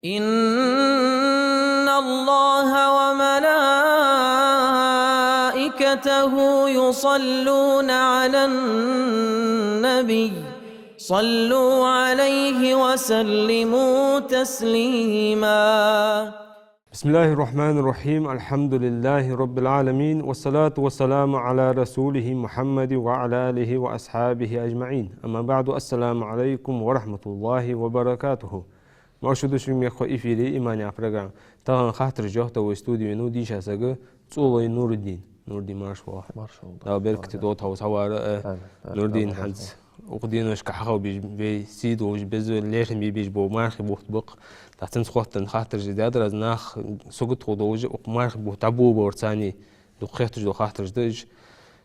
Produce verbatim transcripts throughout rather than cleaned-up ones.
إن الله وملائكته يصلون على النبي، صلوا عليه وسلموا تسليما. بسم الله الرحمن الرحيم. الحمد لله رب العالمين، والصلاة والسلام على رسوله محمد وعلى آله وأصحابه أجمعين. أما بعد، السلام عليكم ورحمة الله وبركاته. Моаршал да шуга, мехкахой, эфире «Иман» яха программа. Тахан хаттараш йоахаш вай студе венав дийша саг ЦӀолой Нуруддин. Нуруддин, марша воагӀалва. Маршал да. Дала беркате долда хьо цхьавар а. Амин. Амин. Нуруддин, хӀанз укх деношка хьахьабеш, вай сий долаш, беза лерхӀам бе безаш бола мархий бутт ба-кх. ТӀаккха цунца хоттаденна хаттараш даьдар аз, нах сагота тхо долаш, укх мархий бутт дӀаболабаларца цхьана дукха хетташ дола хаттараш да уж.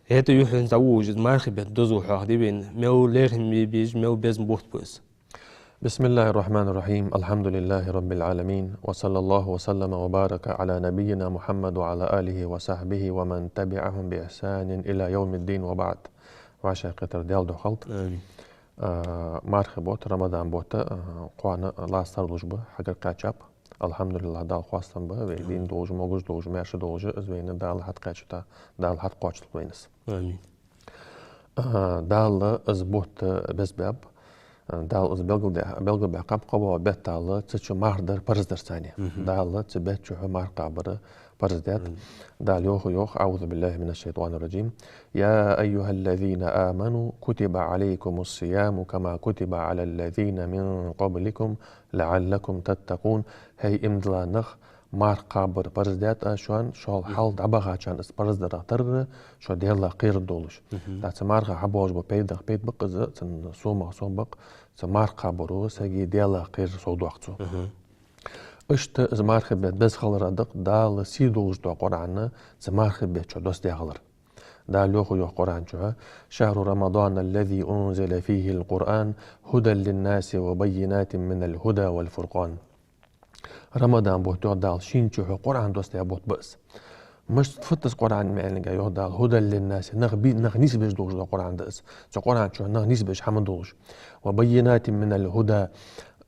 ХӀаьта юххьанца дӀаволалуш, из мархий бетта дозал хьоахаде вайна, мел лерхӀам бе безаш, мел безам бутт ба из. بسم الله الرحمن الرحيم. الحمد لله رب العالمين. وصلى الله وسلم وبارك على نبينا محمد وعلى آله وصحبه ومن تبعهم بإحسان إلى يوم الدين وبعد. ВӀашагӀкхетар Даьла духьа хилда. Амин. А, мархий бутт, Рамадан бутт, а, кхоана лаца тарлуш ба, хьагарга кхаьчаб. АлхьамдулиллахӀ, Далла хоастам ба, вай дийна долаш, могаш долаш, маьрша долаш, из вайна Дала хьакхаьчача, Дала хьакхоачалда вайна из. Амин. А, Дала из бутт безбаьб. А, Дала из белгалде-, белгалбаьккхаб, кхоабоагӀа бетта Дала цу чу марха дар парз дар цхьана. Мгм. Дала цу бетта чухь марха кхабар парз даьд. Мгм. Дала йоах, йоах: أعوذ بالله من الشيطان الرجيم. يا أيها الذين آمنوا كتب عليكم الصيام كما كتب على الذين من قبلكم لعلكم تتقون. ХӀай иман дилла нах, марха кхабар парз даьд аз шоана, шул хьалха дӀабахачарна из парз дарах тарра, шо Даьлах кхераш долаш. Мгм. ТӀаккха цу мархах хьабоагӀаш бола пайдах пайда ба-кх из, цун сомах сом ба-кх, цу марха кхабаро сага Даьлах кхерар совдоаккх цо. Мгм. Иштта из мархий бетта беза хилара да-кх Дала сий долаш дола Къуръан цу мархий бетта чу доссадаь хилар. Дала йоах, йоах Къуръан чу: شهر رمضان الذي أنزل فيه القرآن هدى للناس وبينات من الهدى والفرقان. Рамадан бутт, йоах Дала, шийна чухь Къуръан доссадаь бутт ба из. Мишта, фуд из Къуръан маӀан, йоах Дала? هدى للناس, нах би-, нах нийсбеш долаш дола Къуръан да из. Цу Къуръан чухь нах нийсбеш хӀама долаш. وبينات من الهدى,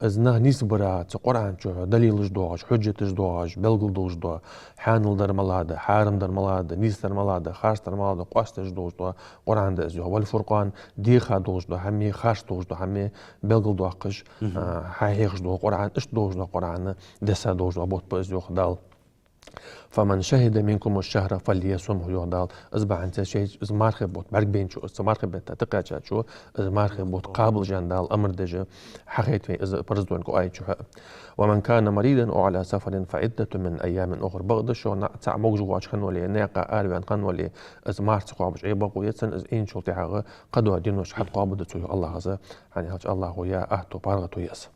из нах нийсбара цу Къуръан чухь далилаш доагӀаш, хьужжаташ доагӀаш, белгалдолаш дола, хьанал дар малагӀа да, хьарам дар малагӀа да, нийса дар малагӀа да, харц дар малагӀа да къоастадеш долаш дола Къуръан да из, йоах. والفرقان, деха долаш дола хӀамеи харц долаш дола хӀамеи белгалдоаккхаш, мгм, а, хьахьехаш дола Къуръан, иштта долаш дола Къуръан доссадаь долаш дола бутт ба из, йоах Дала. فمن شهد منكم الشهر فليصمه, йоах Дала. Из бахьанца шоай, из мархий бутт бӀаргабайначо, из цу мархий бетта тӀакхаьчачо, из мархий бутт кхабалда аьнна Дала амар деш, хьахайт вайна из парз долга аят чухь. ومن كان مريضا أو على سفر فعدة من أيام أخر. Бакъда шо на-, цхьа могаш воацаш хинна вале, наькъа араваьнна хинна вале, из марха ца кхоабаш Ӏе бокъо я цун, из ийначул тӀехьагӀа кхыдола денош хьатӀакхоабаргда цо, йоах АллахӀа. ХӀана аьлча АллахӀо яь аьттув, паргӀато я из.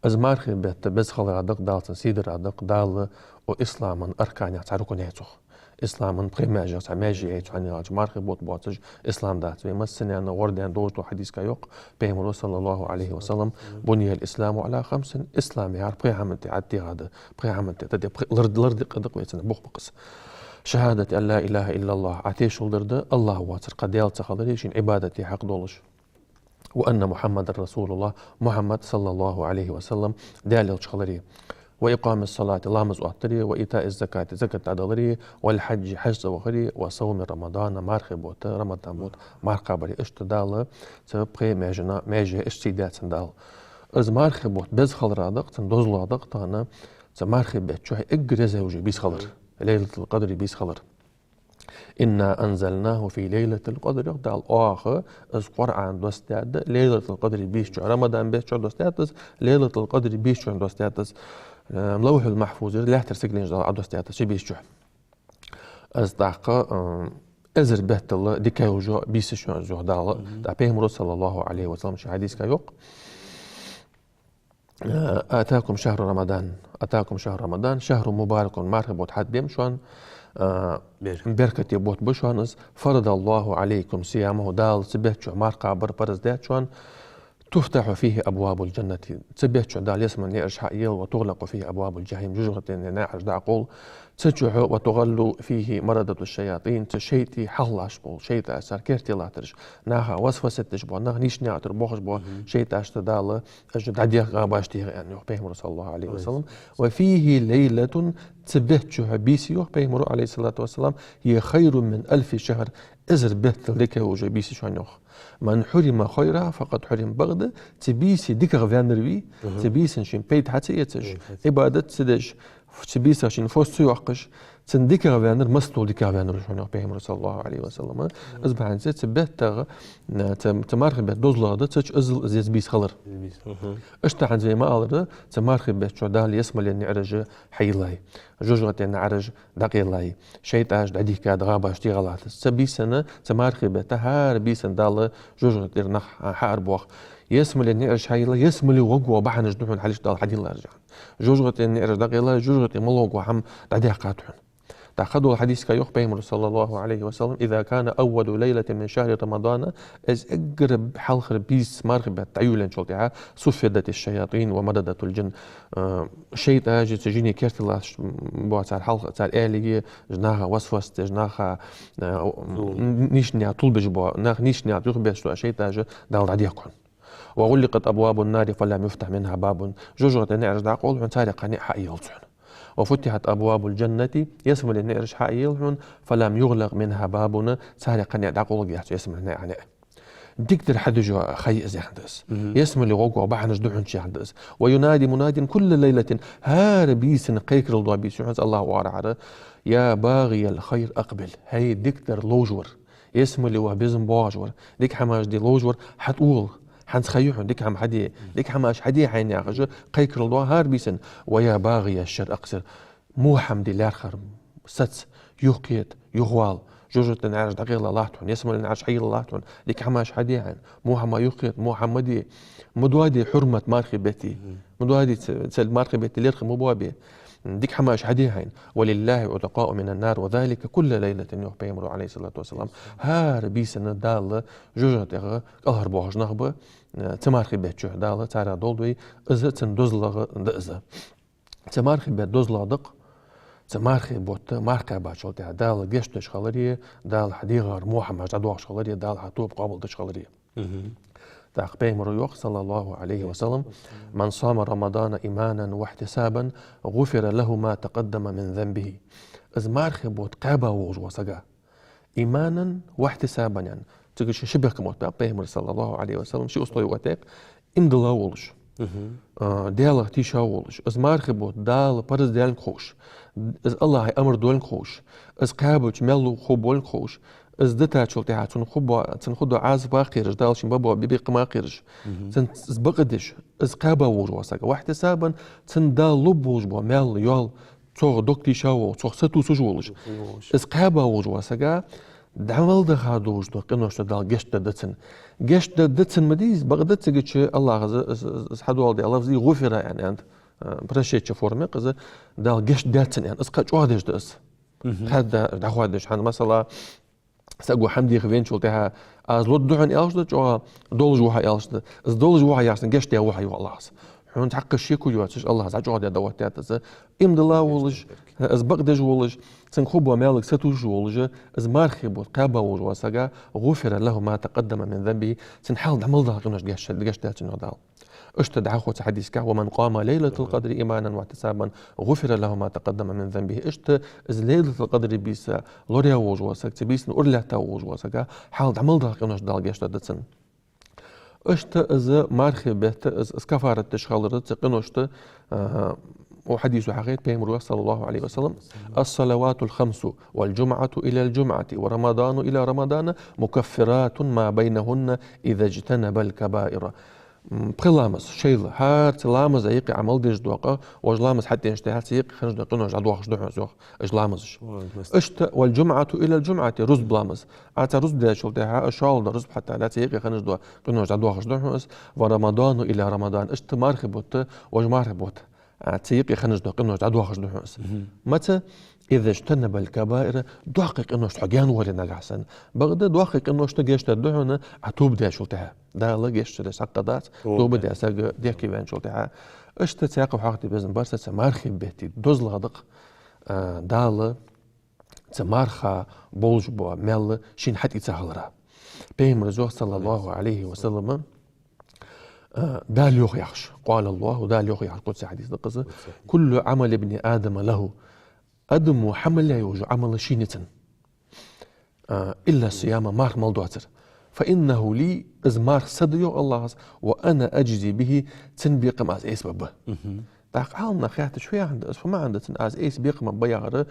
Из мархий бетта беза хилара да-кх Дала, цун сий дара да-кх Дала, укх исламан арканех цхьа рукн яьй цох. Исламан пхе маьжех цхьа маьже яьй цох, хӀана аьлча мархий бутт боацаш ислам дац. Вай массанена гӀарадаьнна долаш дола хьадисага йоах Пайхамаро, صلى الله عليه وسلم: بني الإسلام على خمس. Ислам яхар пхе хӀаман тӀа тӀадехад, пхе хӀаман тӀа, тӀаде пхе-, лар-, лардикъа да-кх вай цунах, бух ба-кх из. شهادة أن لا إله إلا الله, Ӏа тешал дар да АллахӀ воацар кхы Даьла ца хилари, шийна Ӏибадат де хьакъ долаш. وأن محمدا رسول الله, Мухьаммад, صلى الله عليه وسلم, Даьла элча хилари. وإقام الصلاة, ламаз оттари, وإيتاء الزكاة, закат дӀадалари, والحج, хьаж цӀа вахари, وصوم رمضان, мархий бутт, Рамадан бутт марха кхабари. Иштта Дала цу пхе маьжена, маьже иштта сий даьд цунна Дала. Из мархий бутт беза хилара да-кх, цун дозал да-кх тахан цу мархий бетта чухь эггара еза уже бийса хилар, Лайлатул-Къадри бийса хилар. إنا أنزلناه في ليلة القدر, йоах Дала, оаха из Къуръан доссадаьд Лайлатул-Къадри бийса чу, Рамадан бетта чу доссадаьд из, Лайлатул-Къадри бийса чу доссадаьд из, э, Лавхьул-Махьфузера лаьттара сигаленаш дола Ӏа доссадаьд из ши бийса чу. Из тӀаккха, э, эзар беттал дика йолаш йола бийсаш я из, йоах Дала. Мгм. ТӀаккха Пайхамаро, صلى الله عليه وسلم, ший хьадисага йоах: آتاكم شهر رمضان، آتاكم شهر رمضان، شهر مبارك, мархий бутт хьатӀаденна шоана, а, бер-, беркате бутт ба шоана из, فرض الله عليكم صيامه, Дала цу бетта чу марха кхабар парз даьд шоана, تفتح فيه أبواب الجنة. Цу бетта чу Дала ялсмален наӀараш хьаелла, وتغلق فيه أبواب الجحيم. ЖожагӀатен наӀараш дӀакъовл. Цу чу хьо وتغل فيه مردة الشياطين. Цу шайтӀий хьалхалаш бола шайтӀаш, цар керте латтараш, наха васвас деш бола, нах нийсача наькъа тӀара бохаш бола шайтӀашта Дала уж дӀадехк гӀабаш тӀа, аьнна, йоах Пайхамара, صلى الله عليه وسلم. وفيه ليلة. Цу бетта чу хьо бийса, йоах Пайхамара, عليه الصلاة والسلام, هي خير من ألف شهر. Эзар беттал дикагӀа йола бийса я шоана, йоах. من حرم خيرها فقد حرم. Бакъда, цу бийсан дикагӀа ваьннар вий, цу бийсан шийна пайда хьа ца эцаш, Пайда хьа ца. Ӏибадат ца деш, цу бийсах шийна фос ца йоаккхаш, цун дикагӀа ваьннар массадола дикагӀа ваьннар ва шоана, йоах Пайхамара, صلى الله عليه وسلم. Из бахьанца цу беттагӀа, цу, цу мархий бетта дозлагӀа да, цу чу иззал из еза бийса хилар. Еза бийса. Иштта хӀанз вай ма аллара, цу мархий бетта чу Дала ялсмален наӀараш хьайийллай, жожагӀатен наӀараш дӀакъайлай, шайтӀаш дӀадийхкад гӀабаш тӀа гӀалатас. Цу бийсан, цу мархий бетта хӀара бийсан Дала жожагӀатера нах хьаарабоах. Ялсмален наӀараш хьайийлла, ялсмале гӀоргвола бахьанаш да хьона хьалхашка Дала хьадийллараш. ЖожагӀатен наӀараш дӀакъайлай, жожагӀате мел гӀоргвола хӀама дӀадехкад хьона. ТӀаккха дола хьадисага йоах Пайхамара, صلى الله عليه وسلم: إذا كان أول ليلة من شهر رمضان, из эггара хьалхара бийса мархий бетта дӀайолаенначул тӀехьагӀа, صفدت الشياطين ومردة الجن. Э, шайтӀаш, цу жиний керте латташ бола цар хьалха, цар аьлий, наха васвас деш, наха, э, нийсача наькъа тилабеш бола, нах нийсача наькъа юхабеш бола шайтӀаш Дала дӀадехк хьона. وغلقت أبواب النار فلم يفتح منها باب. ЖожагӀатен наӀараш дӀакъовл хьона, царех кхы ниӀ хьаеллац хьона. وفتحت أبواب الجنة, ялсмален наӀараш хьаелла хьона, فلم يغلق منها باب, царех кхы ниӀ дӀакъовларгьяц ялсмален наӀарах ниӀ. Дикадар хьадеш йола ха я из, яхад из. Ялсмале гӀоргвола бахьанаш да хьона, яхад из. وينادي مناد كل ليلة, хӀара бийсан кхайкарал дола бийса я хьона из АллахӀа оарахьара: يا باغي الخير أقبل. ХӀай дикадар ловш вар, ялсмале ваха безам боагӀаш вар, дика хӀамаш де ловш вар, хьатӀавола. ХӀанз ха я хьона, дика хӀама хьаде, дика хӀамаш хьаде хьайна, яхаш, кхайкарал доагӀа хӀара бийсан. ويا باغي الشر أقصر. Во хӀама де лаьрхӀар, саца, юхакхета, юхавала. ЖожагӀатен наӀараш дӀакъайла латт хьона, ялсмален наӀараш хьайийлла латт хьона, дика хӀамаш хьаде хьайна. Во хӀама юхакхета, во хӀама ма де. Ма доаде хьурмат мархий бетта. Ма доаде ц-, цу мархий бетта лаьрхӀа ма боабе. Дика хӀамаш хьаде хьайна. ولله عتقاء من النار وذلك كل ليلة, йоах Пайхамара, عليه الصلاة والسلام. ХӀара бийсан Дала жожагӀатегӀа кӀалхарбоахаш нах ба, цу мархий бетта чу Дала царех долда вай, из цун дозлагӀа да из. Цу мархий бетта дозлагӀа да-кх, цу мархий бутт, марха кхаьбачул тӀехьагӀа Дала гешт деш хилари, Дала хьа дегӀара во хӀамаш дӀадоахаш хилари, Дала хьа тоба къоабалдеш хилари. ТӀаккха Пайхамара йоах, صلى الله عليه وسلم: من صام رمضان إيمانا واحتسابا غفر له ما تقدم من ذنبه. Из мархий бутт кхаьба волаш вола саг, إيمانا واحتسابا, яхаш, цига ши, ши бехк мотт ба Пайхамара, صلى الله عليه وسلم, ши условие оттадаьд. Иман дилла волаш, а, Даьлах тийша волаш, из мархий бутт Дала парз даьнна ховш, из АллахӀа амар доанна ховш, из кхаьбача маьл хургбола ховш, из дитачул тӀехьагӀа цунна хургбола, цунна хургдола Ӏазап а кхераш, Дала шийна бергбола бе-, бекхам а кхераш, цунна из бакъдеш, из кхаьба волаш вола саг, واحتسابا, цунна Дала лургболаш бола маьл, ял, цох дог тийша волаш, цох сатувсаш волаш. Сатувсаш волаш. Из кхаьба волаш вола саг, дӀа мел даха долаш дола къинош Дала гешт дергда цунна. Гешт дергда цунна ма дий из, бакъда цига чу АллахӀа из, из, из, из хьадоаладаь лафз да, غفر аьнна, аьнна, э, прошедший форма я-кх из, Дала гешт даьд цунна аьнна. Из кхы чӀоагӀдеш да из. Хьадда дӀахоадеш, хӀанз, масала, саго хӀама дийха веначул тӀехьагӀа, аз лургда хьона аьлча да, чӀоагӀа долаш ва хьо аьлча да. Из долаш ва хьо яхаш санна, гешт даь ва хьо, йоах АллахӀа. Хьона цхьаккха шеко йоацаш АллахӀа из чӀоагӀдаь дӀаоттадаьд из. Иман дилла волаш, из бакъдеш волаш, цунна хургбола маьлага сатувсаш волаш, из мархий бутт кхаьба волаш вола саг, غفر له ما تقدم من ذنبه, цун хьалха дӀа мел даха къиношта гешт, гешт даьд цунна, йоах Дала. Иштта дӀахо цу хьадисагахь: ومن قام ليلة القدر إيمانا واحتسابا غفر له ما تقدم من ذنبه. Иштта из Лайлатул-Къадр бийса лораеш волаш вола саг, цу бийсан ура лаьтташ волаш вола саг, хьалха дӀа мел даха къиношта Дала гешт дергда цунна. Иштта из мархий бетта, из, из каффарат деш хилар цу къиношта, а, укх хьадисо хьахайт Пайхамара, صلى الله عليه وسلم: الصلوات الخمس والجمعة إلى الجمعة ورمضان إلى رمضان مكفرات ما بينهن إذا اجتنب الكبائر. М, пхи ламаз, шоайла, хӀара цу ламаза юкъе Ӏамал деш дола къа, вож ламаз хьатӀаденачул тӀехьагӀа цу юкъе хиннача къинош дӀадоахаш да хьона из, йоах, уж ламазаш. Ой, маст. Иштта, والجمعة إلى الجمعة, рузба ламаз. Ӏа цу рузба даьчул тӀехьагӀа, шоллагӀа дола рузба хьатӀадале, цу юкъе хиннача къинош дӀадоахаш да хьона из, ورمضان إلى رمضان, иштта мархий бутт, вож мархий бутт А, цу юкъе хинна дола къинош дӀадоахаш да хьона из. Мгм. Маца, إذا اجتنب الكبائر, доккхий къиношта хьо гаьна вале нагахь санна. Бакъда доккхий къиношта гешт дар да хьона, Ӏа тоба дечул тӀехьа. Дала гешт ца деш цхьаккха дац, тоба тоба даь саг дехке ваьнначул тӀехьа. Иштта цхьаькха хьоахаде безам бар са цу мархий бетта дозалах да-кх, а, Дала цу марха болаш бола маьл шийна хьатӀаийца хилара. Пайхамара йоах, صلى الله عليه وسلم, а, Дала йоах яхаш, قال الله, Дала йоах яхаш, къудси хьадис да-кх из: كل عمل ابن آدم له, адамо хьа мел яь йола Ӏамал шийна я цун. А, إلا الصيام, марха мел доацар. فإنه لي, из марха са да, йоах АллахӀа, وأنا أجزي به, цун бекхам аз айса бергба. Мгм. ТӀаккха Ӏаламнаха хаьттача, фу яхар да из, фу маӀан да цун аз айса бекхам бергба яхар?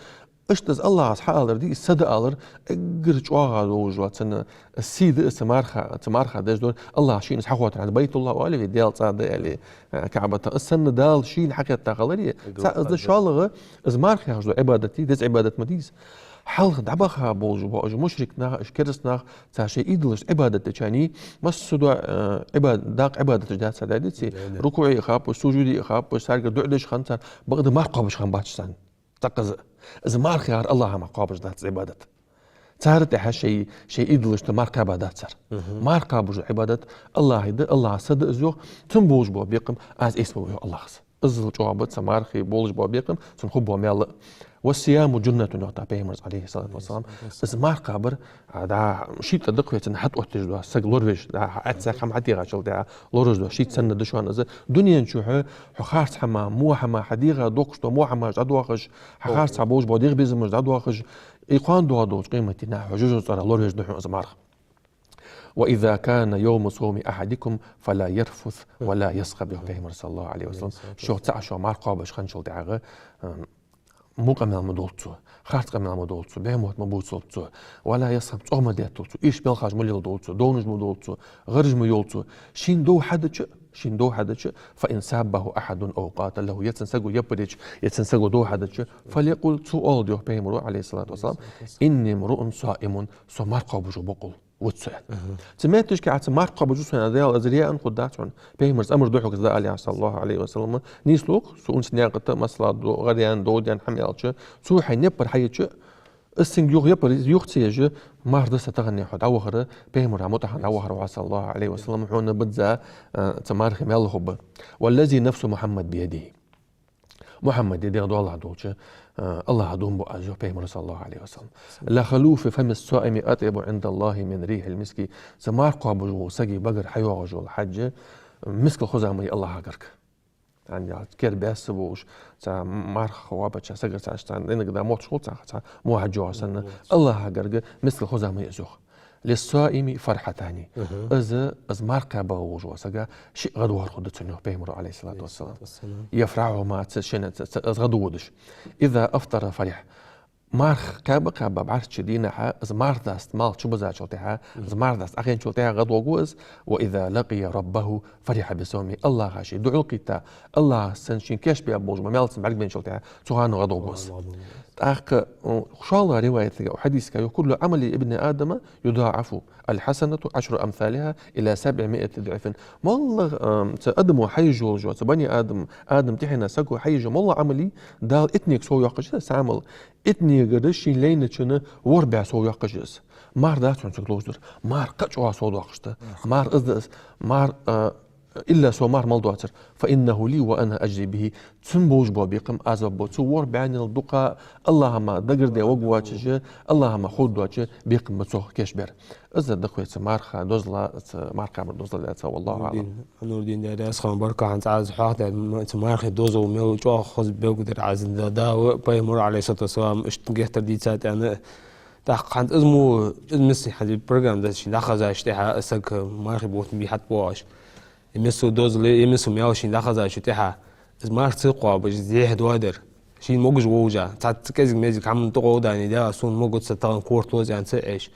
Иштта из АллахӀа хьаалар да, из са да алар, эггара чӀоагӀа долаш дола цун сий да из, цу марха, цу марха деш дар, АллахӀа шийна из хьахоттар, хӀанз Байтуллахь оал вай, Даьла цӀа да аьле, а, КаӀбат. Из санна Дала шийна хьахетта хиларе, эггара цхьа из да, шоллагӀа, из марха яхаш дола Ӏибадат, деза Ӏибадат ма дий из. Хьалха дӀабаха болаш бола уж мушрик нах, уж кераста нах, цар шоай идолашта Ӏибадат деча хана, массадола, э, Ӏиба-, дакъа Ӏибадаташ даьд цар, даьдий цар? Да, да. РукуӀе а хаппаш, сужуде а хаппаш, царгара дуӀа деш хиннад цар, бакъда марха кхоабаш хиннабац царна. ТӀаккха из, из марха яхар АллахӀа мара кхоабаш дац Ӏибадат. Цар тӀехьа шоай, шоай идолашта марха кхаьба дац цар. Мгм. Марха кхоабаш дола Ӏибадат АллахӀа да, АллахӀа са да из, йоах, цун болаш бола бекхам аз айса бергба, йоах АллахӀа. Иззал чӀоагӀа ба цу мархий болаш бола бекхам, цун хургбола маьл а. والصيام جنة, йоах тӀаккха Пайхамара, عليه الصلاة والسلام. Из марха кхабар, а, да, шийттӀа да-кх вай цунна хьатӀаоттадеш дола саг лоравеш, да, хьа Ӏаьдал хӀама хьатӀадийгӀачул тӀехьа лоравеш дола шийтта санна да шоана из. Дунен чухь хьо харц хӀама, во хӀама, хьа дегӀа дохкаш дола во хӀамаш дӀадоахаш, хьа харцахьа болаш бола дегӀа безамаш дӀадоахаш, и кхоана доагӀа долча къематдийнахьа хьо жожагӀатен цӀерах лоравеш да хьона из марха. وإذا كان يوم صوم أحدكم فلا يرفث ولا يصخب, йоах Пайхамара, صلى الله عليه وسلم. Шух цаӀ шоай марха кхоабаш хинначул тӀехьагӀа, м, во къамаьл ма долда цо, харц къамаьл ма долда цо, бӀеха мотт ма бувцалда цо, ولا يصخب, цӀогӀа ма детталда цо, ирча балхаш ма леладолда цо, довнаш ма довлда цо, гӀараш ма йолда цо. Шийна дов хьадича, шийна дов хьадича, فإن سابه أحد أو قاتله, е цхьан саго яппар йича, е цхьан саго дов хьадича, فليقل, цо оалда, йоах Пайхамара, عليه الصلاة والسلام: إني امرؤ صائم, со марха кхоабаш ва, боккъал вац со, аьнна. Аха. Цу метташка Ӏа цу марха кхоабаш ва со аьнна, Даьла, из рияъ хургдац хьона. Пайхамара цу амар духьалгас да аьле, صلى الله عليه وسلم. Нийслу-кх, сона цу наькъа тӀа, масала, до-, гӀаръяьнна, дов даьнна хӀама яьлча, цо хьайна яппар хьаеча, из цунга юха яппар, юха ца еш, марха да са тахан хьо дӀавахар, Пайхамара мутӀахьа дӀавахар ва, صلى الله عليه وسلم, хьона бизза, а, цу мархий маьл хургба. والذي نفس محمد بيده. Мухьаммада дегӀ доалахь долча, а, АллахӀа дув буъ аз, йоах Пайхамара, صلى الله عليه وسلم: لخلوف فم الصائم أطيب عند الله من ريح المسك. Цу марха кхоабаш волча сага багара хьайоагӀаш йола хьаж мискал хоза ма йий АллахӀа гарга. Хьанна аьлча, кербаьсса болаш, цхьа марха кхоабача сагара цхьа, цхьа иногда мотташ хул цхьа, цхьа во хьаж йоагӀаш санна, АллахӀа гарга мискал хоза ма йий из, йоах. للصائم فرحتان. Аха. Из, из марха кхаьба волаш вола саг, ши гӀадвахар хургда цунна, йоах Пайхамара, عليه الصلاة والسلام. عليه الصلاة والسلام. يفرحهما, цу шин, цу, цу, из гӀадводаш. إذا أفطر فرح. Марха кхаьба-кхаьба бӀарчча дийнахьа, из марха даста малх чубизачул тӀехьа, из марха даста Ӏохайначул тӀехьа гӀадвоагӀа из, وإذا لقي ربه فرح بصومه. АллахӀа ше дуӀа кхийтта, АллахӀа санна шийна кийчбаь болаш бола маьл цунна бӀаргабайначул тӀехьа, цу хана гӀадвоагӀа из. ТӀаккха, м, шоллагӀа риваятага, хьадисага йоах: كل عمل ابن آدم يضاعف الحسنة عشر أمثالها إلى سبعمائة ضعف. МоллагӀа, м, цу адамо хьаеш йола, цу бани Адам, Адам тӀехьенна саго хьаеш йола моллагӀа Ӏамал, Дала иттанега сов йоаккхаш я из Ӏамал. Иттанегара шийна лайначунна ворхӀ бӀаь сов йоаккхаш я из. Марха дац хьона цунга ловзар. Марха кхы а чӀоагӀа сов доаккхаш да. Марха из да из. Марха, а, илла со марха мел доацар. فإنه لي وأنا أجزي به. Цун болаш бола бекхам аз бергба. Цо ворхӀ бӀаьннел дукха АллахӀа мара дагардаь варгвоацаш, АллахӀа мара ховргдоацаш бекхам ба цох кийчбаьр. Из да-кх вай цу марха дозала, цу марха кхабара дозала лаьца, والله أعلم. Нурдин, Нурдин, Даьла раьза хилва баркал хьона, аз хьоахадаьр, м, цу мархий дозал мел чӀоагӀа хоза белгалдир Ӏа, из да-, Дала, Пайхамара, عليه الصلاة والسلام, иштта геттара дийцад аьнна. ТӀаккха хӀанз из мо, из миссел хӀанз программа дац шийна дӀахезача тӀехьа, из саг мархий бутт бий хьатӀабоагӀаш. Из миссел дозал, из миссел маьл шийна дӀахезачул тӀехьа, из марха ца кхоабаш, из дехьа доадар. Шийна могаш волаш, цхьацца кӀезига-мезига хӀаман тӀагӀолла дани, Даьла, сона могаш ца тахан корта лоза аьнна ца Ӏеш.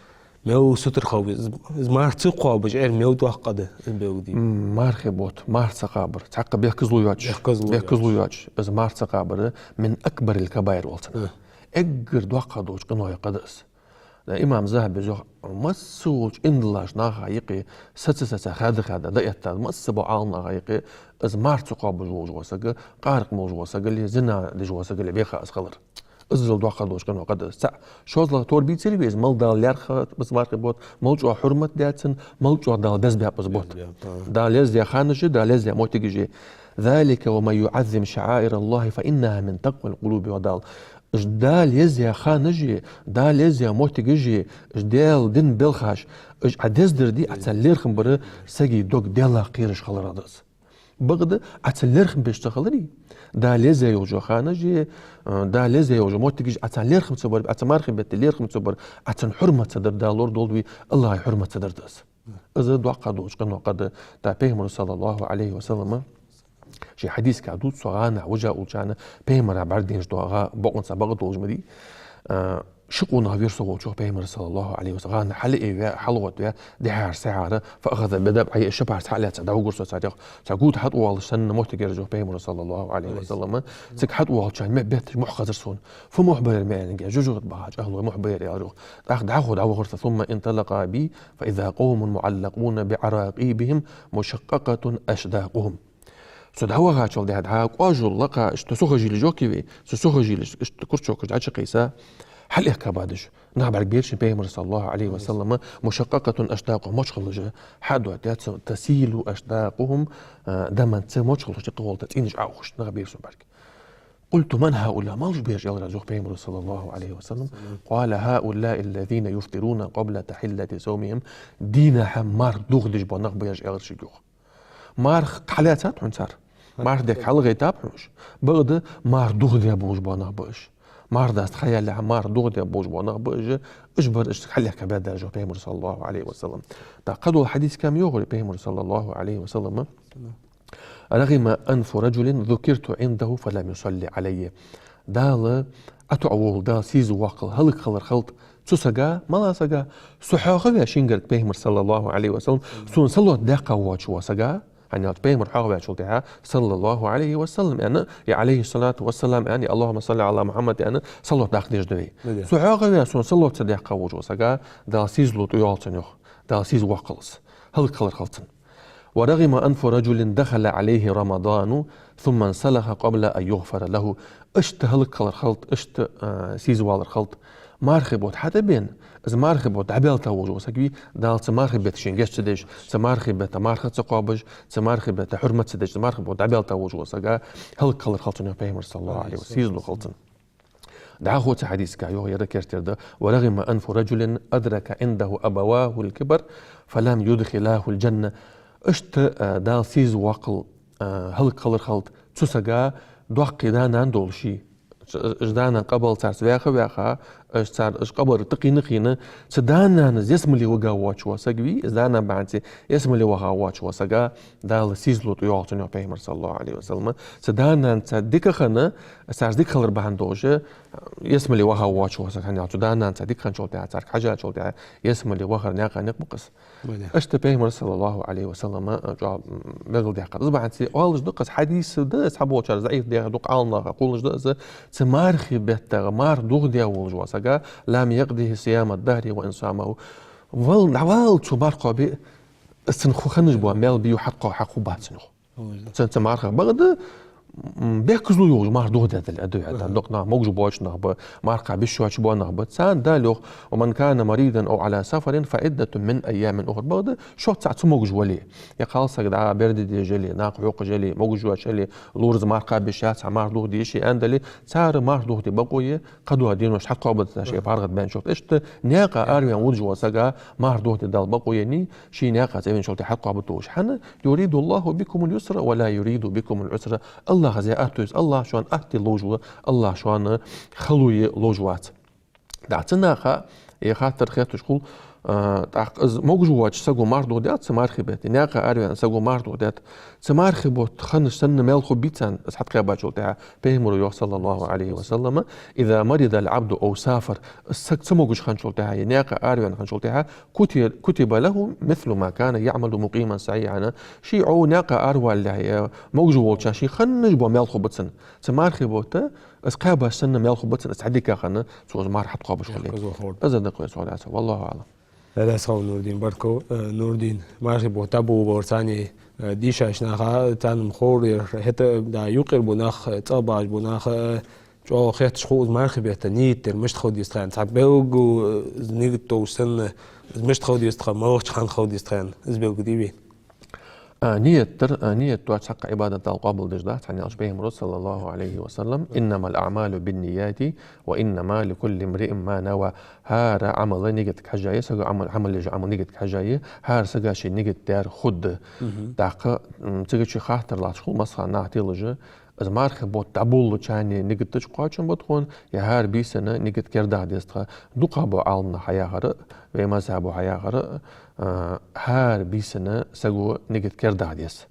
Мел сутара хила веза. Из, из марха ца кхоабаш Ӏер мел доккха къа да, из белгалде. М, мархий бутт, марха ца кхабар. Цхьаккха бехказло йоацаш. Бехказло йоацаш. Бехказло йоацаш. Из марха ца кхабар من أكبر الكبائر оал цунах. Э. Эггара доккха долча къинойх къа да из. Имам Захьабис йоах, масса волча иман долча наха юкъе, саца-саца, хаьдда-хаьдда, дӀаэтта, масса бола Ӏаламнаха юкъе, из марха ца кхобаш волаш вола саг, къаракъ молаш вола саг ли, зина деш вола саг ли, веха из хилар. Иззал доккха долча къиноех къа да из. ЦаӀ. ШозлагӀа, тора бийцар вай из, мел Дала лаьрхӀа ба из мархий бутт, мел чӀоагӀа хьурмат даьд цун, мел чӀоагӀа Дала деза баьб из бутт. Деза баьб, а. Дала еза ханаш я, Дала еза моттигаш я. «ذلك ومن يعظم شعائر الله فإنها من تقوى القلوب», йоах Дала. Уж Дала еза ханаш я, Дала еза моттигаш я, уж Даьла дина белхаш, уж Ӏа деза дар дий, Ӏа царна лерхӀам бар сага дог Даьлах кхераш хиларах да из. Бакъда Ӏа царна лерхӀам беш ца хилари, Дала еза йолча ханаш я, э, Дала еза йолча моттигаш Ӏа царна лерхӀам ца бар, Ӏа цу мархий бетта лерхӀам ца бар, Ӏа царна хьурмат ца дар, Дала лорадолда вай, АллахӀа хьурмат ца дар да из. Из доккха долча къиноех къа да. ТӀаккха Пайхамара, саллаллахӀу Ӏалайхи ва саллама, ший хьадисага дувц, цу гӀанахьа вижа волчарна Пайхамара бӀаргадайна доагӀа бокъонца бакъ долаш ма дий. А, ши къонах вера со волча, йоах Пайхамара, саллаллахӀу Ӏалайхи ва саллам, гӀанахьа хьалаайве, хьалгӀоттаве, дехьара-сехьара, «فأخذ بذبعيه», ши парз хьалаьца дӀавугар со царех, цхьа гута хьатӀавоалаш санна моттиг яр из, йоах Пайхамара, саллаллахӀу Ӏалайхи ва саллама. Цига хьатӀавоалачарна мел бетташ мухь хезар сона. Фу мухь ба ер, ма аьннагӀа, жожагӀате бахача ахӀло мухь ба ер, аьлар йоах. ТӀаккха дӀахо дӀавахар со, «ثم انطلقا بي فإذا قوم معلقون بعراقيبهم مشققة أشداقهم». Со дӀавахачул тӀехьагӀа дӀа кӀожал лакха, иштта сухожилия йоах вай, цу сухожилеш, иштта курчокаш дӀачукхийса, хьалъэккхабадаш. Нах бӀаргабайра сона, Пайхамара, саллаллахӀу Ӏалайхи ва саллама, «مشققة أشداقهم», мочхалаш хьадоттаяь, цу, «تسيل أشداقهم دما», цу мочхалашта юкъе гӀолла цӀенаш Ӏоухаш нах байра сона бӀарга. «قلت: من هؤلاء؟» Малаш ба ераш, аьлар аз, йоах Пайхамара, саллаллахӀу Ӏалайхи ва саллам. «قال: هؤلاء الذين يفطرون قبل تحلة صومهم». Дийнахьа марха дохадеш бола нах ба ераш, аьлар шийга, йоах. Марха хьалаьцад хьона цар. Марха дехка хьалгӀайтаб хьона уж. Бакъда марха дохадаь болаш бола нах ба уж. Марха даста ха ялалехьа марха дохадаь болаш бола нах ба уж. Уж бар уж цига хьалъэккхабаьб, аьлар, йоах Пайхамара, саллаллахӀу Ӏалайхи ва саллам. ТӀаккха кхыдола хьадисага ма йоахий Пайхамара, саллаллахӀу Ӏалайхи ва саллама: «رغم أنف رجل ذكرت عنده فلم يصل علي». Дала ӀотоӀаволва, Дала сийза воаккхалва, хӀалакхилар хилда цу сага, малагӀча сага, со хьоахаваь шийгара, Пайхамара, саллаллахӀу Ӏалайхи ва саллам, сона салот даьккха воацаш вола сага, хӀана аьлча Пайхамар хьоахаваьчул тӀехьагӀа, саллаллахӀу Ӏалайхи ва саллам, аьнна, е «عليه الصلاة والسلام» аьнна, е «اللهم صل على محمد» аьнна, салот даккха дезаш да вай. Со хьоахаваь, сона салот ца даьккха воацаш вола сага, Дала сийзало тӀайоалл цунна, йоах, Дала сийза воаккхалва из, хӀалакхилар хилда цун. «ورغم أنف رجل دخل عليه رمضان ثم انسلخ قبل أن يغفر له». Иштта хӀалакхилар хилда, иштта, а, сийза валар хилда. Мархий бутт хьатӀабена, из мархий бутт дӀабаьлча вола саг вий, Дала цу мархий бетта шийна гешт ца деш, цу мархий бетта марха ца кхобаш, цу мархий бетта хьурмат ца деш, цу мархий бутт дӀабаьлча вола сага хӀалакхилар хилда цунна, йоах Пайхамара, саллаллахӀу Ӏалайхи ва саллам, сийзало хилда цун. ДӀахо цу хьадисага йоах, ер керттера да: «ورغم أنف رجل أدرك عنده أبواه الكبر فلم يدخلاه الجنة». Иштта, а, Дала сийза воаккхалва, а, хӀалакхилар хилда цу сага доккхий да-нана долаш. Уж да-нана къабел царца ваьха-ваьха, уж цар, уж къабара тӀакхийна-кхийна, цу да-нанас ялсмале вига воацаш вола саг вий, из да-нана бахьанца ялсмале ваха воацаш вола сага Дала сийзало тӀайоалл цунна, йоах Пайхамара, саллаллахӀу Ӏалайхи ва саллам. Цу да-нанца дика хинна, царца дика хилар бахьан долаш, ялсмале ваха воацаш вола саг, хӀана аьлча цу да-нанца дика хинначул тӀехьагӀа, царга хьежачул тӀехьагӀа ялсмале вахар наькъа никъ ба-кх из. Иштта Пайхамара, саллаллахӀу Ӏалайхи ва саллам, а, чӀоагӀа, м, белгалдаьккхад. Из бахьанца оалаш да-кх из, хьадис да из, цхьаболчар заӀиф даьха да-кх, Ӏаламнаха кхоллаш да из, цу мархий беттагӀа марха дохадаь волаш вола сага: «لم يقضه صيام الدهر وإن صامه». Вал, дӀаваллалца цо марха кхоабе, из цунна ху-, хинна бола маьл, бийя хьакхо-, хьакхоабац цунна, йоах. Цун цу мархах, бакъда, м, бехказло йолаш марха дохадаь дале, а, да, аьнна, дукха нах, могаш боацаш нах ба, марха кхаба йиш йоацаш бола нах ба. Царна Дала йоах: «ومن كان مريضا أو على سفر فعدة من أيام أخر». Бакъда, шух цхьа цамогаш вале, е кхалсаг дӀа берда дезаш яле, накха хьокхаш яле, могаш йоацаш яле, лоархӀаш марха кхаба йиш яц, хьа марха дохаде йиш я аьнна дале, цар марха дохаде бокъо я, кхыдола денош хьакхоабаргдолаш, шоай паргӀата баьнначул тӀехьагӀа. Иштта наькъа араваьнна водаш вола сага марха дохаде Дала бокъо еннай, ший наькъа цӀавеначул тӀехьагӀа хьакхоабаргдолаш. ХӀана? «يريد الله بكم اليسر ولا يريد بكم العسر». АллахӀа зе атто еза, АллахӀ шоана атта ловш ва, АллахӀ шоана хало е ловш вац. ДӀа цу наха е хаттар хетташ хул, А, тӀаккха из могаш воацача саго марха дохадаьд цу мархий бетта, наькъа араваьнна саго марха дохадаьд. Цу мархий бутт хиннача санна маьл хургбий царна, из хьатӀакхаьбачул тӀехьагӀа Пайхамаро йоах, صلى الله عليه وسلم: «إذا مرض العبد أو سافر». Из саг цамогаш хинначул тӀехьагӀа, е наькъа араваьнна хинначул тӀехьагӀа, «كتب، كتب له مثل ما كان يعمل مقيما صحيحا». Ше Ӏо наькъа аравалалехьа, е могаш волча ше хиннача бетта маьл хургба цунна. Цу мархий бетта из кхаьбача санна маьл хургба цунна, из хьадика хинна, цо из марха хьатӀакхоабаш хуле. Из дакъа вай цо дацар. والله أعلم. Раьза хилва, Нурдин, баркал. Э, Нурдин, мархий бутт дӀаболабаларца, э, дийшача наха, царна-м ховр яр, хӀаьта, да, юкъера бола нах, э, цӀагӀа багӀаш бола нах, э, чӀоагӀа хетташ хул из мархий бетта ният дар мишта хила деза тха аьнна. Цхьа белгала, э, из нигат долаш санна, из мишта хила деза тха, малагӀча хана хила деза тха аьнна, из белгалдий вайна? А, ният дар, а, ният дар цхьаккха Ӏибадат Дала къоабалдеш дац, хӀана аьлча Пайхамаро, صلى الله عليه وسلم: «إنما الأعمال بالنيات وإنما لكل امرئ ما نوى». ХӀара Ӏамал нигатага хьежжа я, сага Ӏамал, Ӏамал еш Ӏамал нигатага хьежжа я, хӀара сага ший нигат даьр хургда. Мгм. ТӀаккха, м, цига чу хаттар латташ хул, масала, наха телаш а, из мархий бутт дӀаболалуча нигат дича кхоачам ба тхона, е хӀара бийсанна нигат кердаха деза тха. ДукхагӀбола Ӏаламнаха хьаяхар а, вай мазхӀабо хьаяхар а, а, хӀара бийсанна саго нигат кердаха деза.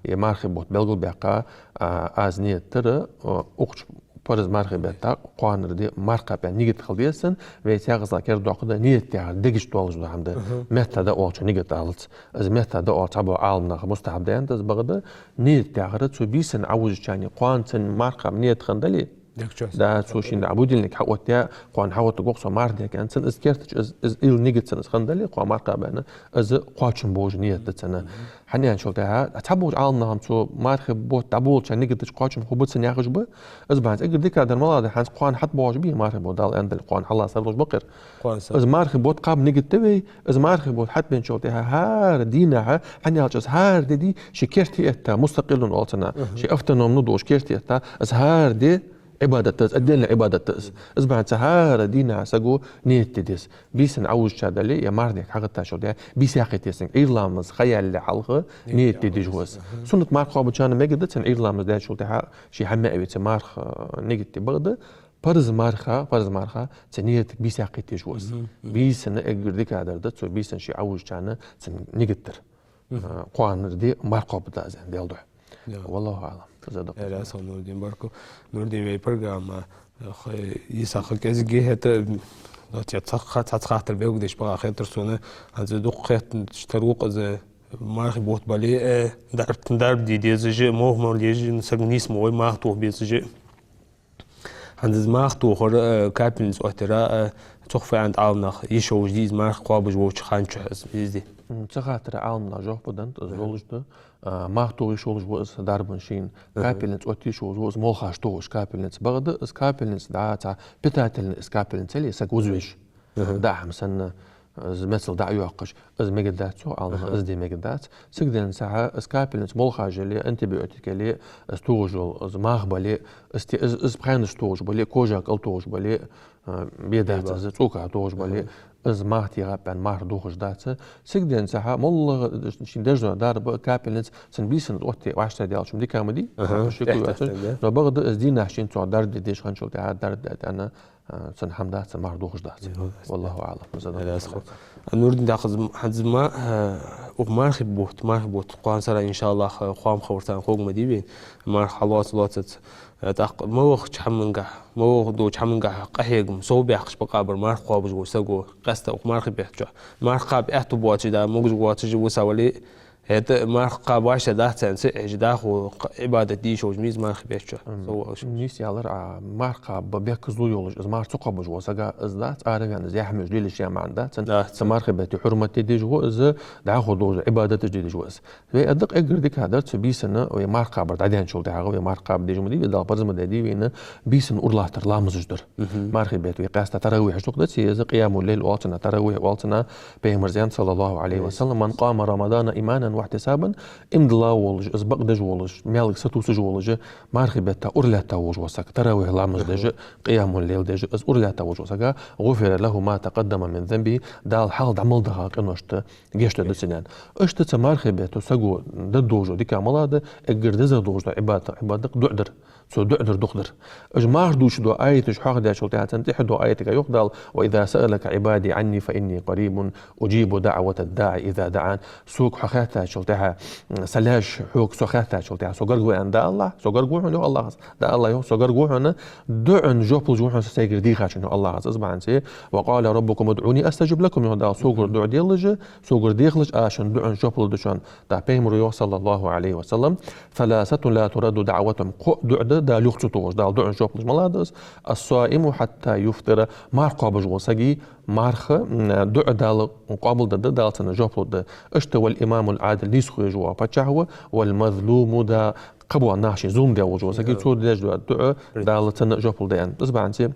Е мархий бутт белгалбаьккха, а, аз ният дар, а, укх чу парз мархий бетта кхоанара ди марха кхаба аьнна нигат хила деза цун, вай цхьаькхаза кердадоаккхаргда ният яхар дегашта долаш дола хӀама да. Мгм. Метта да оалача нигат алац. Из метта да оалача цхьабола Ӏаламнаха мустахьаб да аьннад из, бакъда ният яхар цу бийсанна Ӏовужача хана кхоана цун марха кхаба ният хинна дале, Дегча да, цо шийна дӀа будильник хьаоттаяь, кхоана хьаоттаргва-кх со марха дехка аьнна, цун из керта чу, из, из, из нигат цун из хинна дале, кхоана марха кхаба аьнна, из кхоачам болаш ният да цун. Хьанна аьлча тӀехьа, цхьаболча Ӏаламнаха-м цо мархий бутт дӀаболалуча нигат дича кхоачам хургба цун яхаш ба, из бахьанца эггара дикагӀдар малагӀа да, хӀанз кхоана хьатӀабоагӀаш бий мархий бутт, Дала аьннадале, кхоана хьалха сардоагӀаш ба-кх ер. Кхоана сар. Из мархий бутт кхаба нигат да вай, из мархий бутт хьатӀабенначул тӀехьа хӀара дийнахьа, хьанна аьлча из хӀара ди, ди ший керте этта, мустакъиллун оал цунна, ший автономно долаш керте этта, из хӀара ди Ӏибадат да из, отдельно Ӏибадат да из. Из бахьанца хӀара дийнахьа саго ният де деза. Бийсанна Ӏовужача дале, е марха дехка хьагӀаттачул тӀехьа, бийса яьккхийтар цун, Ӏуйра ламаз ха ялале хьалха ният де дезаш ва из. Суннат марха кхоабачарна мегаргда цун, Ӏуйра ламаз даьчул тӀехьа ший хӀама а веце марха, э, нигат де, бакъда парз марха, парз марха цу ниятага бийса яьккхийта дезаш ва из. Бийсанна эггара дикагӀдар да цу бийсанна ше Ӏовужача хана цун нигат дар. А, кхоанара ди марха кхоабаргда аз аьнна, Даьла духьа. Да. والله أعلم. Из да. Э, раьза хилва, Нурдин, баркал. Нурдин, вай программа, э, ха-, йиса ха кӀезига я, хӀаьта, ну, те цхьа ха-, цхьа хаттар белгалдеш багӀа хетар сона, хӀанз дукха хетташ тара ва-кх из, мархий бутт бале, э, дарба, дарба де дезаш а, мохк мала дезаш а, саг нийса ма гӀой, марха тоха безаш а. ХӀанз из марха тохар, э, капельница оттаяр, э, цох фу аьннад Ӏаламнаха, йиш йолаш дий из, марха кхоабаш волча хана чухь из, из дий? М, цу хаттара Ӏаламнаха жоп деннад, из долаш да. А, марха тоха йиш йолаш ва из дарбан шийна, капельница отта йиш йолаш ва из, молхаш тохаш капельница, бакъда из капельница дӀа цхьа питательный из капельница, или саг вузавеш. ДӀа хӀама санна, из мецал дӀа а йоаккхаш, из мегаргдац цо, Ӏаламнаха из де мегаргдац. Цига денз цхьа из капельница молхаш яле, антибиотик яле, из тохаш йола, из мах бале, из те-, из, из пхьанаш тохаш бале, кожа кӀал тохаш бале, а, бе дац из, цӀока тохаш бале, из марха техаб аьнна марха дохаш дац. Цига денз цхьа моллагӀа шийна деш дола дарба, капельница, цун бийсанна отте вӀаштӀехьадаьлча-м дика ма дий, шеко йоацаш. Но бакъда из дийнахьа шийна цох дарба де дезаш хинначул тӀехьа дарба даьд аьнна, а, цун хӀама дац, цун марха дохаш дац. والله أعلم. Из да. Раьза хилва. А, Нурдин, тӀаккха из м-, хӀанз из ма-, а, укх мархий бутт, мархий бутт кхоана сара, иншааллахӀ, хоам ховр царна хургма дий вайна, марха хьалоаца, лоацац. Э, тӀаккха малагӀча хӀамангахьа, малагӀа долча хӀамангахьа къахьегам совбаьккхача бакъахьа бар марха кхоабаш вола саго, къаьстта укх мархий бетта чухь. Марха кхаба аьттув боацаш, да, могаш воацаш вусавале, хӀаьта марха кхаба вӀаштӀехьадац аьнна ца хьежа, дӀахо кх-, Ӏибадат де йиш йолаш ма йий из мархий бетта чухь. М, нийса аьлар Ӏа, марха кхаба бехказло йолаш, из марха ца кхоабаш вола саг из дац, араваьнна из яхь муж лелаш я маӀан дац, цун, цу мархий бетта хьурмат де дезаш ва из, дӀахо долаш Ӏибадаташ де дезаш ва из. Вай а дакъа эггара дикагӀдар цу бийсанна, вай марха кхабар дӀадаьнначул тӀехьагӀа, вай марха кхаба дезаш ма дий, вай Дала парз ма даьдий вайна, бийсанна ура латтар ламазаш дар. Мархий бетта вай къаьстта таравихьаш дукха дац, из къиямул-лайл оал цунна, таравихь оал цунна, Пайхамара аьннад, صلى الله عليه وسلم: «من قام رمضان إيمانا واحتسابا», иман дилла волаш, из бакъдеш волаш, маьлага сатувсаш волаш, мархий бетта ура лаьтта волаш вола саг, таравихь ламаз деш, къиямул-лайл деш, из ура лаьтта волаш вола саг, «غفر له ما تقدم من ذنبه», Дала хьалха дӀа мел даьха къиношта гешт дергда цунна. Иштта цу мархий бетта саго дергдолаш дола дика малагӀа да, эггара дезагӀдолаш дола Ӏибадат, Ӏибадат да-кх дуӀа дар. Цо дуӀа дар дукха дар. Уж марха дувцаш дола аяташ хьоахадаьчул тӀехьагӀа цунна тӀехьа доагӀа аятага йоах Дала: «وإذا سألك عبادي عني فإني قريب أجيب دعوة الداع إذا دعان». Сога хьо хаьттачул тӀехьагӀа, са лаьш хьога со хаьттачул тӀехьагӀа, со гарга ва аьнна, да АллахӀ, со гарга ва хьона, йоах АллахӀа. Да АллахӀа йоах, со гарга ва хьона, дуӀан жоп луш ва хьона со сайгара дийхачунна, йоах АллахӀа. Из бахьан долаш: «وقال ربكم ادعوني أستجب لكم», йоах Дала, согара дуӀа делаш, согара дехалаш, аз шун дуӀан жоп лургда шоана. ТӀаккха Пайхамара йоах, صلى الله عليه وسلم: «ثلاثة لا ترد دعوتهم». Кхо дуӀа да Дала юха ца тохаш, Дала дуӀан жоп луш малагӀа да из: «الصائم حتى يفطر», марха кхоабаш вола саг, марха, м, дуӀа Дала къоабалдергда, Дала цунна жоп лургда. Иштта: «والإمام العادل», нийсхо еш вола паччахь ва, «والمظلوم», да кхаъ бола нах, шийна зулам даь волаш вола саг, цо деш дола дуӀа Дала цунна жоп лургда аьнна. Из бахьан долаш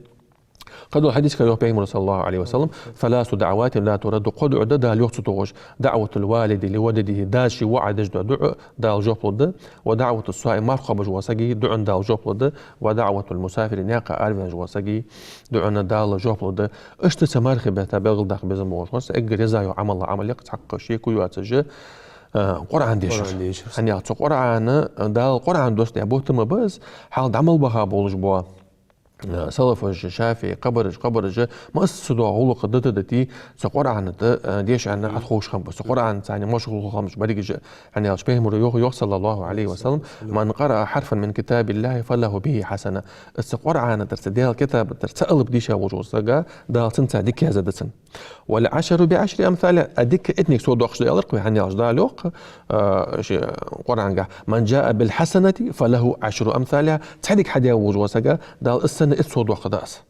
Кхыдолча хьадисага йоах Пайхамара, صلى الله عليه وسلم: «ثلاث دعوات لا ترد». Кхо дуӀа да Дала юха ца тохаш: «دعوة الوالد لولده», дас ший воӀа деш дола дуӀа Дала жоп лургда, «ودعوة الصائم», марха кхоабаш вола сага дуӀан Дала жоп лургда, «ودعوة المسافر», наькъа араваьнна вола сага дуӀан Дала жоп лургда. Иштта цу мархий бетта белгалдаккха безам болаш, эггара еза йола Ӏамал, Ӏамал я-кх, цхьаккха шеко йоацаш, а, Къуръан дешар. Къуръан дешар. ХӀана аьлча цу Къуръана, Дала Къуръан доссадаь бутт ма ба из, хьалха дӀа мел баха болаш бола, а, салафаша, шафиӀий, кхыбараш, кхыбараш, масса дола гӀулакх дита-дите, цу Къуръана тӀа, а, дешаш хиннаб, ховш хиннаб. Цу Къуръанаца машгӀул хиннаб берригаш. ХӀана аьлча Пайхамара йоах, йоах, صلى الله عليه وسلم: «من قرأ حرفا من كتاب الله فله به حسنة». Из цу Къуръана тӀара, цу Даьла китаба тӀара цхьа алап дийша волаш вола сага, Дала цунца дика яздаьд цунна. «والعشر بعشر أمثالها», а дика иттанга сов доаккхаш да аьлар-кх вай, хӀана аьлча Дала йоах, а, ший Къуръанга: «من جاء بالحسنة فله عشر أمثالها». Цхьа дика хьадаь волаш вола сага, Дала из санна итт сов доаккхаргда из.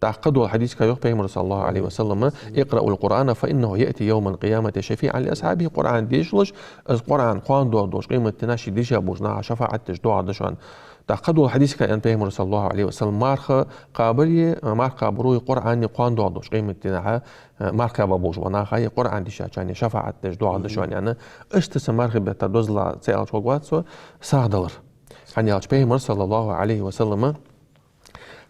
ТӀаккха кхыдолча хьадисага йоах Пайхамара, صلى الله عليه وسلم: «اقرأوا القرآن فإنه يأتي يوم القيامة شفيعا لأصحابه». Къуръан дешалаш, из Къуръан кхоана доагӀаш долча къематдийнахьа шийна дийша болча наха шафаӀат деш доагӀаргда шоана. ТӀаккха кхыдолча хьадисага аьннад Пайхамара, صلى الله عليه وسلم: «Марха кхабари, марха кхабари Къуръани кхоана доагӀаш долча къематдийнахьа, а, марха кхаьба болаш бола наха, Къуръан дийшачарна шафаӀат деш доагӀаргда шоана», аьнна. Иштта цу мархий бетта дозал ца аьлча хургвац цо сагӀа далар. ХӀана аьлча Пайхамар, صلى الله عليه وسلم,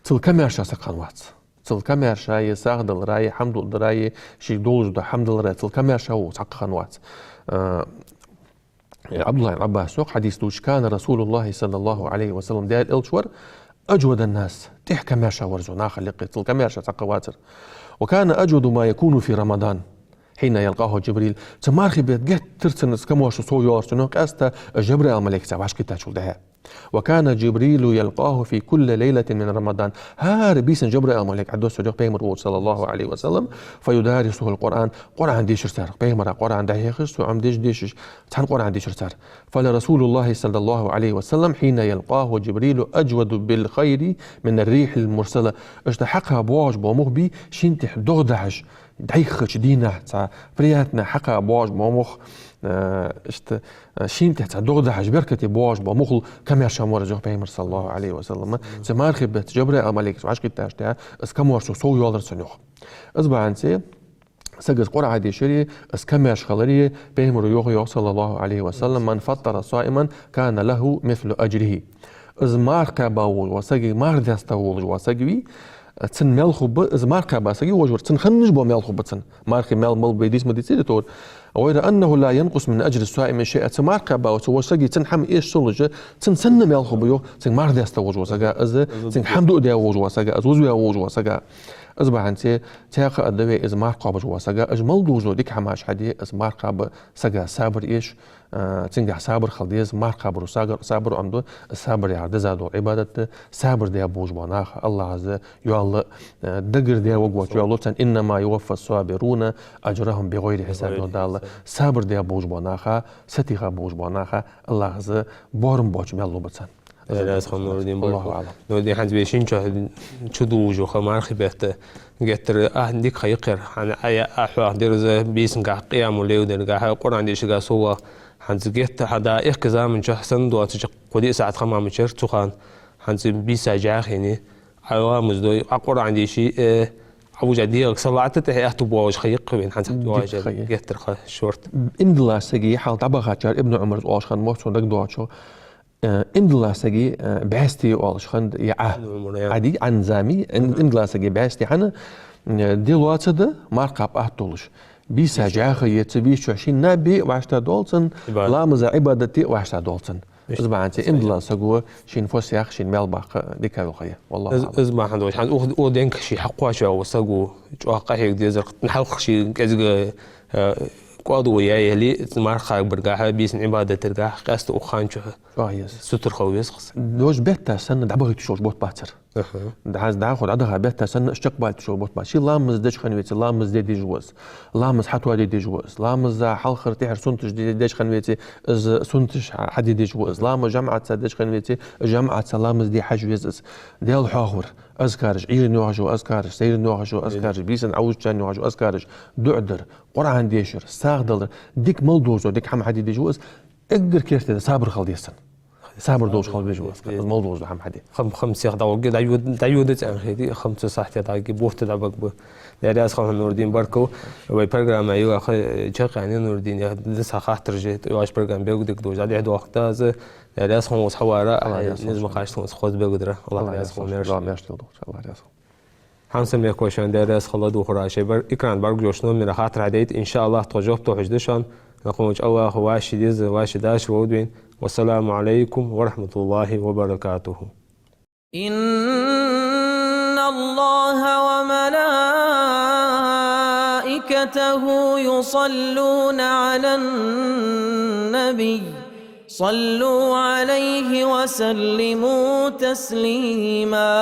цул камаьрша саг хиннавац. Цул камаьрша е сагӀа далара е хӀама дулдара е шийга долаш дола хӀама далара цул камаьрша вола цхьаккха хиннавац. А, Ӏабдуллахь ибн Ӏаббаса йоах хьадис дувцаш: «كان رسول الله صلى الله عليه وسلم», Даьла Элча вар, «أجود الناس», тӀех камаьрша вар из нахал юкъе, цул камаьрша цхьаккха вацар. «وكان أجود ما يكون في رمضان حين يلقاه جبريل». Цу мархий бетта геттара цунна из камаьршо сов йоаллар цунна, къаьстта Жабраил малейкаца вӀашагӀкхетачул тӀехьагӀа. «وكان جبريل يلقاه في كل ليلة من رمضان». ХӀара бийсан Жабраил малейк Ӏодоссар йоах Пайхамар волча, صلى الله عليه وسلم, «فيدارسه القرآن». Къуръан дешар цар. Пайхамара Къуръан дӀахьехаш, цо Ӏомадеш, дешаш, цхьана Къуръан дешар цар. «فلرسول الله صلى الله عليه وسلم حين يلقاه جبريل أجود بالخير من الريح المرسلة». Иштта хьакха боагӀаш бола мух бий, шийна тӀехьа догӀа дахьаш, дӀайхача дийнахьа цхьа приятно хьакха боагӀаш бола мух, э, иштта, э, шийна тӀехьа цхьа догӀа дахьаш, беркате боагӀаш бола мухал камаьрша вар из йоах Пайхамар, صلى الله عليه وسلم. Цу мархий бетта Жабраил малейкаца вӀашагӀкхетачул тӀехьагӀа из камаьршо сов йоаллар цунна йоах. Из бахьан долаш сага из Къуръан дешари, из камаьрша хилари, Пайхамара йоах, йоах, صلى الله عليه وسلم: «من فطر صائما كان له مثل أجره». Из марха кхаьба волаш вола саг, марха деста волаш вола саг вий, цун маьл хургба, из марха кхаьба саг вий, вож вар, цун хиннаш бола маьл хургба цун. Мархий маьл мел ба дийца ма дийцар тхо. «غير أنه لا ينقص من أجر الصائم شيئا». Цу марха кхаьба волча вож сага цун хӀама эшаш ца луш, цун санна маьл хургба йоах, цунга марха деста волаш вола сага, из цунга хӀама дуа даь волаш вола сага, из вузаваь волаш вола сага. Из бахьан долаш цхьаькха а да вай из марха кхоабаш вола сага, уж мел долаш дола дика хӀамаш хьаде, из марха кхаьба сага сабар эш, а, цунгахьа сабар хила деза, марха кхабаро сагар-, сабар Ӏомаду, сабар яхар деза дола Ӏибадат да, сабар даь болаш бола наха АллахӀа йоалла, а, дагара даь варгвоацаш йоаллу царна: «إنما يوفى الصابرون أجرهم بغير حساب», йоах Дала. Сабар даь болаш бола наха, сатийха болаш бола наха АллахӀа боарам боацаш маьл лургба царна. Э, аз хан Нурудин бар. Аллаху аълам. Нурудин, хӀанз вай шин чу, чу дувцаш ха мархий бетта геттара, а, дика ха йикхар. ХӀана аьлча, а, хьоахадир из бийсангахьа къиямул-лайл дергахьа, Къуръан дешаргахьа сов. ХӀанз геттара хьа да ихка заман чу санна доацача кхо-диъ сахьат ха ма мичар цу хана. ХӀанз бийса жахини, Ӏа ламаз дой, Ӏа Къуръан деши, э, Ӏа вужа дегӀага салатта тӀехьа аьттув боагӀаш ха йикх вайна, хӀанз хьа дика ха я. Геттара ха шортта. Иман дола сага хьалха дӀабахачар Ибн Ӏумара оалаш хиннад, мохк цо дагадоагӀачох. Э, иман дола сага, э, бӀаьсти оалаш хиннад, е Ӏа. Ӏа ди, Ӏа заман, ин-, иман дола сага бӀаьсти хӀана, э, ди лоацаш да, марха кхаба атта долаш. Бийса жаха е ца бийсача шин наби вӀаштӀа долаш цун, ламаза Ӏибадати вӀаштӀа долаш цун. Из бахьан долаш иман дола саго шийна фусам яха, шийна маьл баккха дика йола ха я. Валлаху аӀлам. Из бахьан долаш, хӀанз укх, укх денга ший хьакхоачаш вола саго, чӀоагӀа къахьега дезар, хьалха ший кӀезига, э, кӀоадо яь яле, марха кхабаргахьа, бийсан Ӏибадатагахьа, къаьстта укх хана чухь ЧӀоагӀа еза. Сутара хила веза-кх из. Дош бетта санна дӀабахийта йиш йолаш бутт бацар. Аха. ДӀа-, дӀахо дӀадаха бетта санна чакхбалийта йиш йолаш бутт бац. Ший ламаз деш хинна веце, ламаз де дезаш ва из. Ламаз хьатоаде дезаш ва из. Ламаза хьалхара тӀехьара суннаташ де-, деш хинна веце, из суннаташ хьа-, хьаде дезаш ва из. Ламаз жамаӀатаца деш хинна веце, жамаӀатаца ламаз де хьажа веза из. Даьла хьоахавар, азкараш, Ӏуйранна йоахаш йола азкараш, сайранна йоахаш йола азкараш, бийсан Ӏовужачарна йоахаш йола азкараш, дуӀа дар, Къуръан дешар, сагӀа далар, дика мел долаш дола дика хӀама хьаде дезаш ва из. Эггара керттера сабар хила деза цун. Сабар долаш хила веза ва из, из мел долаш дола хӀама хьаде. Хам-, хамсех дӀагӀоргья, дӀайода, дӀайода цӀенхеди, хамсех сахьате дӀагӀоргья, бутт дӀабагба. Даьла раьза хилва хьона, Нурдин, баркал. Вай программа юха, э, чакхъяьннай, Нурдин, я дисса хаттараш, ваш программа белгалдергдолаш, дӀадехьа доахк аз. Даьла раьза хилва хьона, хьавара, АллахӀ раьза хилва, низам хьона. Кхачталунца хоза белгалдар. АллахӀ раьза хилва, мерси. АллахӀ мерси долда, АллахӀ раьза хилва. Хьамсара мехкахой, шоана Даьла раьза хилва, духар а шоай бар. Экрана бӀаргагуш йолча номера хаттар хьадайта, иншааллахӀ, тхо жоп тохаш да шоана. Накъон волча АллахӀа вӀаший деза, вӀаший дашар ловргда вайна. والسلام عليكم ورحمة الله وبركاته. إن الله وملائكته يصلون على النبي، صلوا عليه وسلموا تسليما.